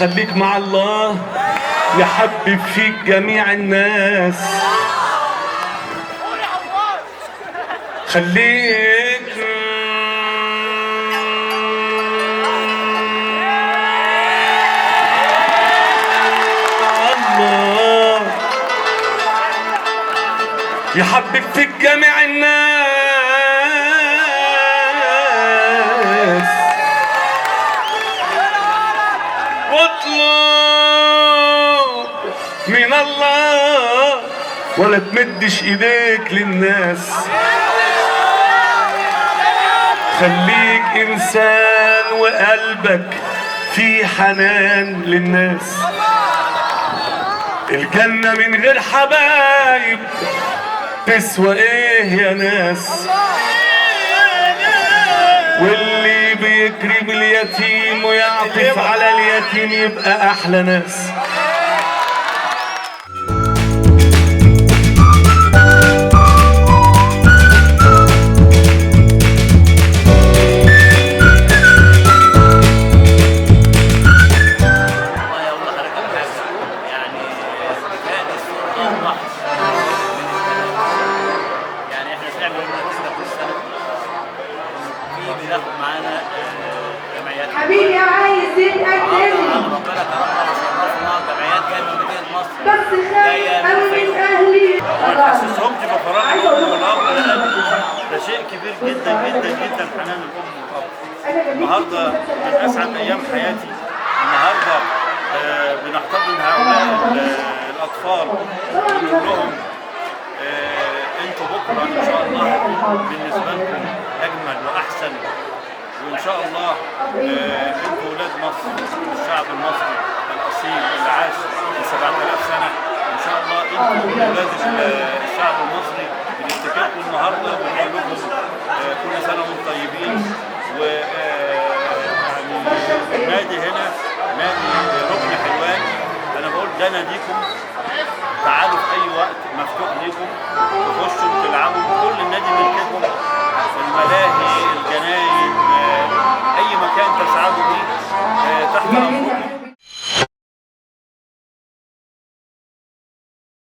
خليك مع الله يحبب فيك جميع الناس. خليك مع الله يحبب فيك جميع الناس. واطلب من الله ولا تمدش ايديك للناس. خليك انسان وقلبك فيه حنان للناس. الجنة من غير حبايب تسوى ايه يا ناس؟ واللي بيكرم اليتيم ويعطف على اليتيم يبقى احلى ناس. والله اقول لحضرتك على حاجة، يعني كفاية الصورة اوضح من الكلام. يعني احنا بنعمل كده كل سنة، في بناخد معانا جمعيات. حبيبي عايز يتقدم، ربنا كرمنا وشرفنا، جمعيات جاية من مدينة مصر، بس خايف قوي من اهلي. ما تحسسهمش بفراغ الام والاب، لان ده شيء كبير جدا جدا جدا، حنان الام والاب. النهارده من اسعد ايام حياتي. النهارده بنحتضن هؤلاء الاطفال ونقول لهم انتوا بكره ان شاء الله بالنسبة لكم اجمل واحسن، وان شاء الله انتوا اولاد مصر، الشعب المصري الاصيل اللي عاش من 7000 سنة. ان شاء الله انتوا اولاد الشعب المصري، بنفتكركم النهارده وبنقول لكم كل سنة وانتم طيبين. و يعني النادي هنا نادي ركن حلوان، انا بقول ده ناديكم.